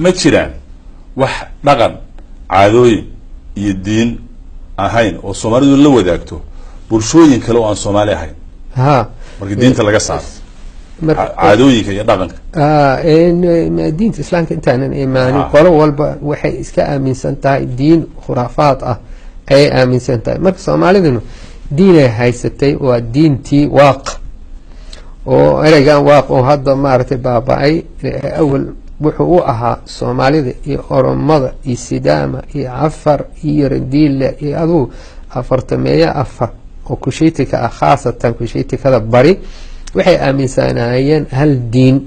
Ma jiraan wax dhaqan, caadooyin iyo diin ahayn oo Soomaalidu la wadaagto bulshooyin kale oo aan Soomaali ahayn? Ha. Marka diinta laga saaro, caadooyinka iyo dhaqanka. Diinta Islaamka intaanan imaanin, qolo walba waxay iska aaminsan tahay diin khuraafaad ah ayay aaminsan tahay. Marka Soomaaliduna diinay haysatay, waa diintii Waaq, oo ereygan Waaq oo hadda maaragtay baaba-ay, awal wuxuu u ahaa Soomaalida iyo Oromada iyo Sidaama iyo Cafar iyo Radiila iyo adugu afartameeya afar oo Kushiitika ah, khaasatan Kushiitikada bari, waxay aaminsanaayeen hal diin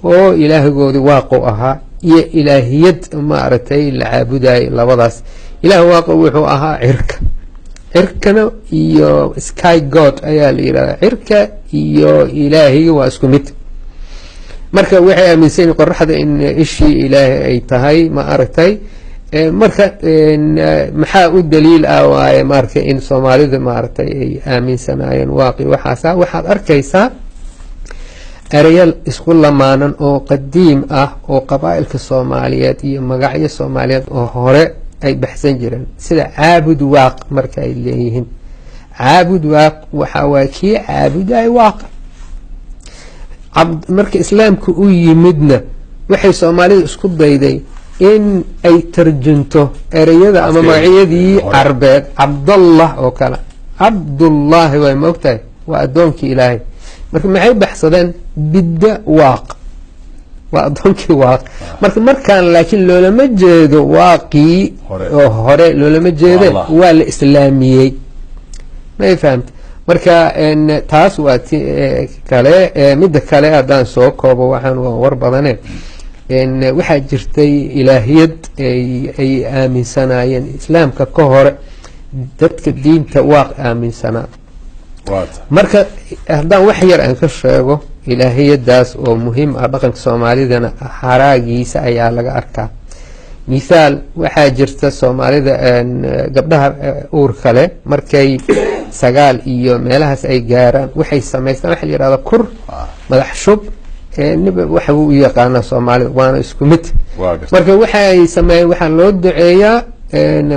oo ilaahigoodii Waaqu ahaa iyo ilaahiyad maaragtay la caabudayay. Labadaas Ilaah, Waaqu wuxuu ahaa cirka, cirkana iyo sky god ayaa la yidhahdaa. Cirka iyo ilaahiga waa isku mid. Marka waxay aaminsan yihin qoraxda in ishii Ilaahay ay tahay, ma aragtay. Marka maxaa u daliil ah waaye maaragtay in Soomaalida maaragtay ay aaminsanaayeen Waaqi? Waxaasa waxaad arkaysaa ereyal isku lamaanan oo qadiim ah oo qabaa'ilka Soomaaliyeed iyo magacyo Soomaaliyeed oo hore ay baxsan jireen, sida Caabud Waaq. Marka ay leeyihiin Caabud Waaq, waxa waay kii caabuday Waaqa. Marka Islaamka u yimidna, waxay Soomaalida isku dayday in ay tarjunto ereyada ama magacyadii Carbeed, Cabdallah oo kale. Cabdullaahi way ma ogtahay, waa addoonkii Ilaahay. Marka maxay baxsadeen? Bidda Waaq, waa addoonkii Waaq. Marka markaan laakiin loolama jeedo Waaqii oo hore, loolama jeede, waa la islaamiyey, may fahamta? Marka taas waa ti kale. Midda kale haddaan soo koobo, waxaan waa war badane, waxaa jirtay ilaahiyad ay aaminsanaayeen Islaamka ka hore dadka diinta Waaq aaminsanaa. Marka haddaan wax yar aan ka sheego ilaahiyadaas oo muhiim ah, dhaqanka Soomaalidana haraagiisa ayaa laga arkaa. Mithaal, waxaa jirta Soomaalida gabdhaha uurka leh markay 9 iyo meelahaas ay gaaraan, waxay samaystaan waxa la yihahda kur madax shub, waxa u yaqaanaa Soomaalida, waana isku mid. Marka waxay sameeyeen, waxaa loo duceeyaa,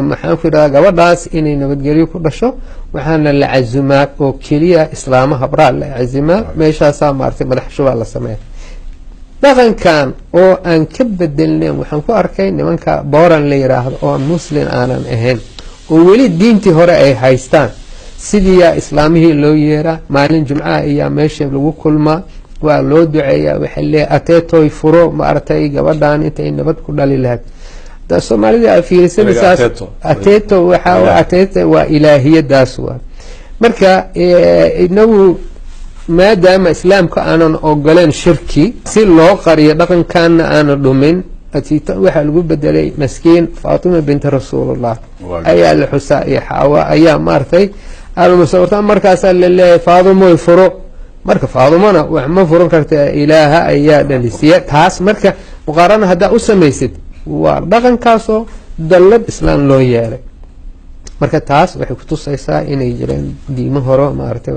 maxaan ku yidhahdaa, gabadhaas inay nabadgelyo ku dhasho, waxaana la cazumaa oo keliya islaama habraa la cazimaa. Meeshaasaa maaragtay madax shubaa la sameeya. Dhaqankan oo aan ka bedelnayn waxaan ku arkay nimanka Booran la yiraahdo oo Muslim aanan ahayn oo weli diintii hore ay haystaan. Sidiiyaa islaamihii loo yeeraa, maalin Jumcaha ayaa meesha lagu kulmaa, waa loo duceeyaa, waxay leeyahay "Ateetoy, furo maaragtay gabadhan intay nabad ku dhali lahayd." Soomaalida a fiirisanaysaas, ateeto waxa ateeto waa ilaahiyadaas waa. Marka inagu maadaama Islaamka aanan ogoleen shirki, si loo qariyo dhaqankaana aanan dhumin, waxaa lagu bedelay maskiin Faatima binti Rasuulullah ayaa la xusaa iyo Xaawa ayaa maaragtay almusawirta. Markaasaa laleeyahay "Faadumoy, furo." Marka Faadumona wax ma furan karta, Ilaaha ayaa dhalisiya taas. Marka muqaarana haddaa u samaysid, waa dhaqankaasoo dallad Islaam loo yeelay. Marka taas waxay kutusaysaa inay jireen diimo horo maaragtay.